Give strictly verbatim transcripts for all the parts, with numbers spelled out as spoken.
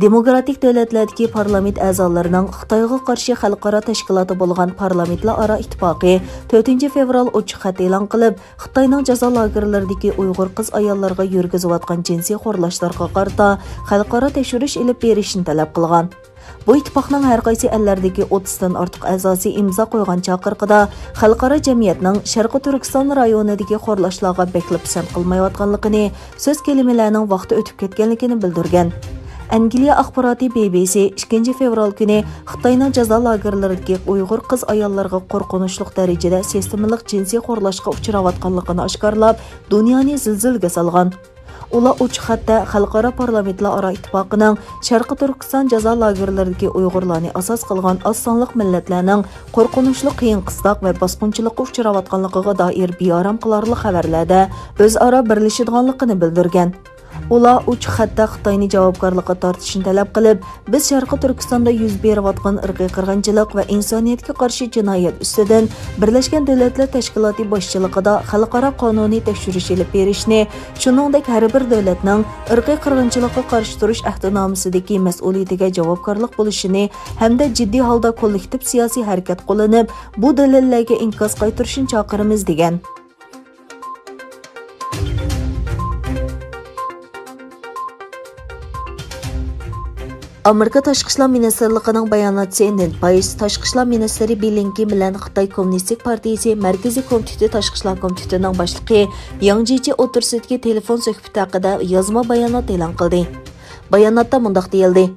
دېموكراتىك دۆلەتلەردىكى پارلامېنت ئەزالىرىنىڭ خىتايغا قارشى خەلقئارا تەشكىلاتى بولغان پارلامېنتلار ئارا ئىتتىپاقى تۆتىنچى فېۋرال ئوچۇق خەت ئېلان قىلىپ، خىتاينىڭ جازا لاگېرلىرىدىكى ئۇيغۇر قىز-ئاياللارغا يۈرگۈزۈۋاتقان جىنسىي خورلاشلارغا قارىتا خەلقئارا تەكشۈرۈش ئېلىپ بېرىشنى تەلەپ قىلغان. بۇ ئىتتىپاقنىڭ ھەر قايسى ئەللەردىكى ئوتتۇزدىن ئارتۇق ئەزاسى ئىمزا قويغان چاقىرىقىدا خەلقئارا جەمئىيەتنىڭ شەرقىي تۈركىستان رايونىدىكى خورلاشلارغا بەكلا پىسەنت قىلمايۋاتقانلىقىنى، سۆز كېلىمىلەرنىڭ ۋاقتى ئۆتۈپ كەتكەنلىكىنى بىلدۈرگەن. ئەنگلىيە ئاخباراتى بى بى سى ئىككىنچى فېۋرال كۈنى خىتاينىڭ جازا لاگېرلىرىدىكى ئۇيغۇر قىز-ئاياللارغا قورقۇنچلۇق دەرىجىدە سىستېمىلىق جىنسىي خورلاشقا ئۇچراۋاتقانلىقىنى ئاشكارىلاپ، دۇنيانى زىلزىلىگە سالغان. ئۇلار ئوچۇق خەتتە خەلقئارا پارلامېنتلار ئارا ئىتتىپاقىنىڭ شەرقىي تۈركىستان جازا لاگېرلىرىدىكى ئۇيغۇرلارنى ئاساس قىلغان ئاز سانلىق مىللەتلەرنىڭ قورقۇنچلۇق قىيىن-قىستاق ۋە باسقۇنچىلىققا ئۇچراۋاتقانلىقىغا دائىر بىئارام قىلارلىق خەۋەرلەردە ئۆزئارا بىرلىشىدىغانلىقىنى بىلدۈرگەن. ئۇلار ئوچۇق خەتتە خىتاينى جاۋابكارلىققا تارتىشنى تەلەپ قىلىپ، بىز شەرقىي تۈركىستاندا يۈز بېرىۋاتقان ئىرقىي قىرغىنچىلىق ۋە ئىنسانىيەتكە قارشى جىنايەت ئۈستىدىن بىرلەشكەن دۆلەتلەر تەشكىلاتى باشچىلىقىدا خەلقئارا قانۇنىي تەكشۈرۈش ئېلىپ بېرىشنى، شۇنىڭدەك ھەر بىر دۆلەتنىڭ ئىرقىي قىرغىنچىلىققا قارشى تۇرۇش ئەھدىنامىسىدىكى مەسئۇلىيىتىگە جاۋابكارلىق بولۇشىنى ھەمدە جىددىي ھالدا كوللېكتىپ سىياسىي ھەرىكەت قوللىنىپ، بۇ دەلىللەرگە ئىنكاس قايتۇرۇشنى چاقىرىمىز، دېگەن. ئامېرىكا تاشقى ئىشلار مىنىستىرلىقىنىڭ باياناتچىسى نېد پرايس تاشقى ئىشلار مىنىستىرى بلىنكېن بىلەن خىتاي كوممۇنىستىك پارتىيىسى مەركىزىي كومىتېتى تاشقى ئىشلار كومىتېتىنىڭ باشلىقى ياڭ جيېچى ئوتتۇرىسىدىكى تېلېفون سۆھبىتى ھەققىدە يازما بايانات ئېلان قىلدى. باياناتتا مۇنداق دېيىلدى: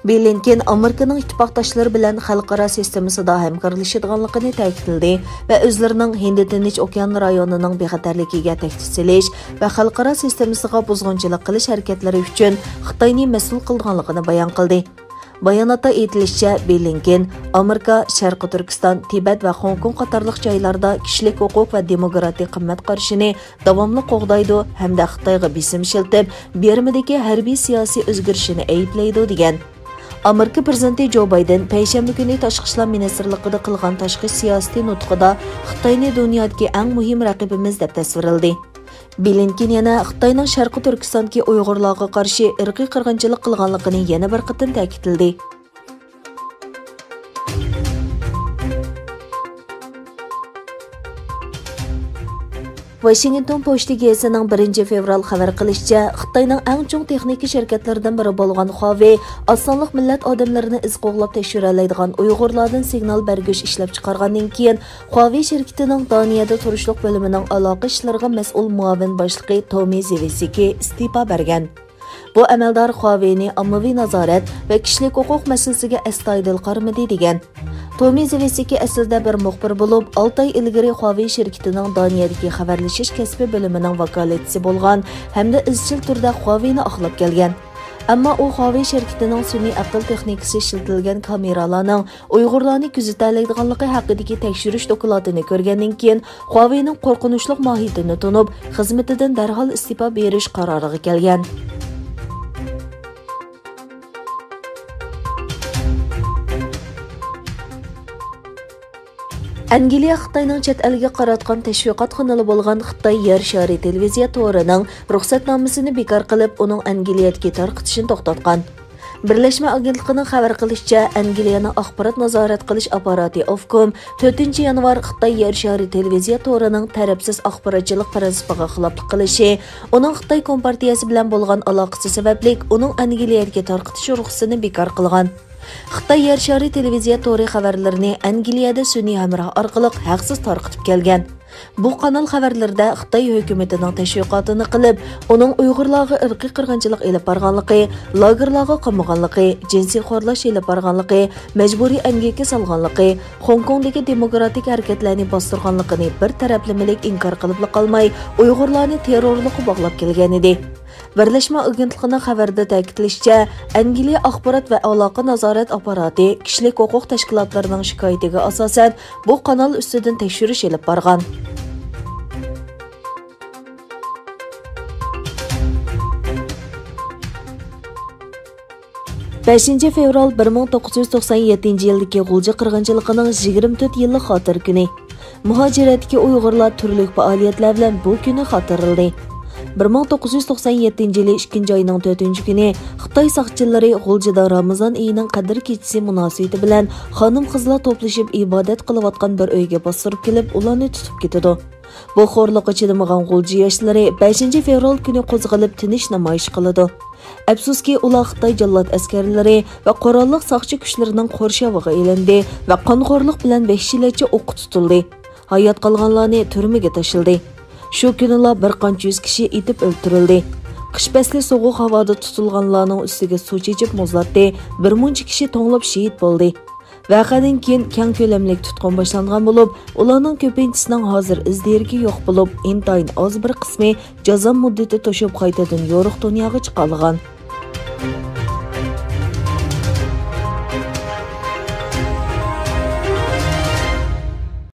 بلىنكېن ئامېرىكىنىڭ ئىتتىپاقداشلىرى بىلەن خەلقئارا سىستېمىسىدا ھەمكارلىشىدىغانلىقىنى تەكىتلىدى ۋە ئۆزلىرىنىڭ ھىندى تىنچ ئوكيان رايونىنىڭ بىخەتەرلىكىگە تەھدىت سېلىش ۋە خەلقئارا سىستېمىسىغا بۇزغۇنچىلىق قىلىش ھەرىكەتلىرى ئۈچۈن خىتاينى مەسئۇل قىلىدىغانلىقىنى بايان قىلدى. باياناتتا ئېيتىلىشىچە، بلىنكېن ئامېرىكا شەرقىي تۈركىستان، تىبەت ۋە خوڭكوڭ قاتارلىق جايلاردا كىشىلىك ھوقۇق ۋە دېموكراتىك قىممەت قارىشىنى داۋاملىق قوغدايدۇ ھەمدە خىتايغا بېسىم ئىشلىتىپ، بىرمىدىكى ھەربىي سىياسىي ئۆزگىرىشىنى ئەيىبلەيدۇ، دېگەن. ئامېرىكا پىرېزىدېنتى جو بايدېن پەيشەنبە كۈنى تاشقى ئىشلار مىنىستىرلىقىدا قىلغان تاشقى سىياسىتى نۇتقىدا خىتاينى دۇنيادىكى ئەڭ مۇھىم رەقىبىمىز دەپ تەسۋىرلىدى. بلىنكېن يەنە خىتاينىڭ شەرقىي تۈركىستاندىكى ئۇيغۇرلارغا قارشى ئىرقىي قىرغىنچىلىق قىلغانلىقىنى يەنە بىر قېتىم تەكىتلىدى. ۋاشىنگتون پوچتا گېزىتىنىڭ بىرىنچى فېۋرال خەۋەر قىلىشىچە، خىتاينىڭ ئەڭ چوڭ تېخنىكا شىركەتلىرىدىن بىرى بولغان خۇاۋېي ئاز سانلىق مىللەت ئادەملىرىنى ئىز قوغلاپ تەكشۈرەلەيدىغان ئۇيغۇرلاردىن سىگنال بەرگۈچ ئىشلەپچىقارغاندىن كېيىن، خۇاۋېي شىركىتىنىڭ دانىيەدە تۇرۇشلۇق بۆلۈمىنىڭ ئالاقە ئىشلىرىغا مەسئۇل مۇئاۋىن باشلىقى تومى زېۋىسكى ئىستېپا بەرگەن. بۇ ئەمەلدار خۇاۋېينى ئاممىۋى نازارەت ۋە كىشىلىك ھوقۇق مەسىلىسىگە ئەستايىدىل قارىمىدى، دېگەن. تومى زېۋىسكى ئەسلىدە بىر مۇخبىر بولۇپ، ئالتە ئاي ئىلگىرى خۇاۋېي شىركىتىنىڭ دانىيەدىكى خەۋەرلىشىش كەسپى بۆلۈمىنىڭ ۋاكالەتچىسى بولغان ھەمدە ئىزچىل تۈردە خۇاۋېينى ئاقلاپ كەلگەن. ئەمما ئۇ خۇاۋېي شىركىتىنىڭ سۈنئىي ئەقىل تېخنىكىسى ئىشلىتىلگەن كامېرالارنىڭ ئۇيغۇرلارنى كۆزىتەلەيدىغانلىقى ھەققىدىكى تەكشۈرۈش دوكلاتىنى كۆرگەندىن كېيىن، خۇاۋېينىڭ قورقۇنچلۇق ماھىيىتىنى تونۇپ، خىزمىتىدىن دەرھال ئىستېپا بېرىش قارارىغا كەلگەن. ئەنگلىيە خىتاينىڭ چەت ئەلگە قاراتقان تەشۋىقات قانىلى بولغان خىتاي يەر شارى تېلېۋىزىيە تورىنىڭ رۇخسەتنامىسىنى بىكار قىلىپ، ئۇنىڭ ئەنگلىيەدىكى تارقىتىشىنى توختاتقان. بىرلەشمە ئاگېنتلىقىنىڭ خەۋەر قىلىشىچە، ئەنگلىيەنىڭ ئاخبارات نازارەت قىلىش ئاپپاراتى ئوفكوم تۆتىنچى يانۋار خىتاي يەر شارى تېلېۋىزىيە تورىنىڭ تەرەپسىز ئاخباراتچىلىق پىرىنسىپىغا خىلاپلىق قىلىشى، ئۇنىڭ خىتاي كومپارتىيەسى بىلەن بولغان ئالاقىسى سەۋەبلىك ئۇنىڭ ئەنگلىيەدىكى تارقىتىش رۇخسىتىنى بىكار قىلغان. خىتاي يەر شارى تېلېۋىزىيە تورى خەۋەرلىرىنى ئەنگلىيەدە سۈنئىي ھەمراھ ئارقىلىق ھەقسىز تارقىتىپ كەلگەن. بۇ قانال خەۋەرلىرىدە خىتاي ھۆكۈمىتىنىڭ تەشۋىقاتىنى قىلىپ، ئۇنىڭ ئۇيغۇرلارغا ئىرقىي قىرغىنچىلىق ئېلىپ بارغانلىقى، لاگېرلارغا قامىغانلىقى، جىنسىي خورلاش ئېلىپ بارغانلىقى، مەجبۇرىي ئەمگەككە سالغانلىقى، خوڭكوڭدىكى دېموكراتىك ھەرىكەتلەرنى باستۇرغانلىقىنى بىر تەرەپلىمىلىك ئىنكار قىلىپلا قالماي، ئۇيغۇرلارنى تېررورلۇققا باغلاپ كەلگەنىدى. بىرلەشمە ئاگېنتلىقىنىڭ خەۋىرىدە تەكىتلىشىچە، ئەنگلىيە ئاخبارات ۋە ئالاقە نازارەت ئاپپاراتى كىشىلىك ھوقۇق تەشكىلاتلىرىنىڭ شىكايىتىگە ئاساسەن، بۇ قانال ئۈستىدىن تەكشۈرۈش ئېلىپ بارغان. بەشىنچى فېۋرال بىر مىڭ توققۇز يۈز توقسان يەتتىنچى يىلدىكى غۇلجا قىرغىنچىلىقىنىڭ يىگىرمە تۆت يىللىق خاتىرە كۈنى. مۇھاجىرەتتىكى ئۇيغۇرلار تۈرلۈك پائالىيەتلەر بىلەن بۇ كۈنى خاتىرىلىدى. بىر مىڭ توققۇز يۈز توقسان يەتتىنچى يىلى ئىككىنچى ئاينىڭ تۆتىنچى كۈنى خىتاي ساقچىلىرى غۇلجىدا رامىزان ئېيىنىڭ قەدىر كېچىسى مۇناسىۋىتى بىلەن خانىم-قىزلار توپلىشىپ ئىبادەت قىلىۋاتقان بىر ئۆيگە باستۇرۇپ كېلىپ، ئۇلارنى تۇتۇپ كېتىدۇ. بۇ خورلۇققا چىدىمىغان غۇلجا ياشلىرى بەشىنچى فېۋرال كۈنى قوزغىلىپ تىنچ نامايىش قىلىدۇ. ئەپسۇسكى، ئۇلار خىتاي جاللات ئەسكەرلىرى ۋە قوراللىق ساقچى كۈچلىرىنىڭ قورشىۋىغا ئېلىندى ۋە قانخورلۇق بىلەن ۋەھشىيلەرچە ئوققا تۇتۇلدى. ھايات قالغانلارنى تۈرمىگە تاشلىدى. شۇ كۈنىلا بىر قانچە يۈز كىشى ئېتىپ ئۆلتۈرۈلدى. قىش پەسلى سوغۇق ھاۋادا تۇتۇلغانلارنىڭ ئۈستىگە سۇ چېچىپ مۇزلاتتى، بىر مۇنچە كىشى توڭلاپ شېھىت بولدى. ۋەقەدىن كېيىن كەڭ كۆلەملىك تۇتقۇن باشلانغان بولۇپ، ئۇلارنىڭ كۆپىنچىسىنىڭ ھازىر ئىز-دېرىكى يوق بولۇپ، ئىنتايىن ئاز بىر قىسمى جازا مۇددىتى توشۇپ قايتىدىن يورۇق دۇنياغا چىقالىغان.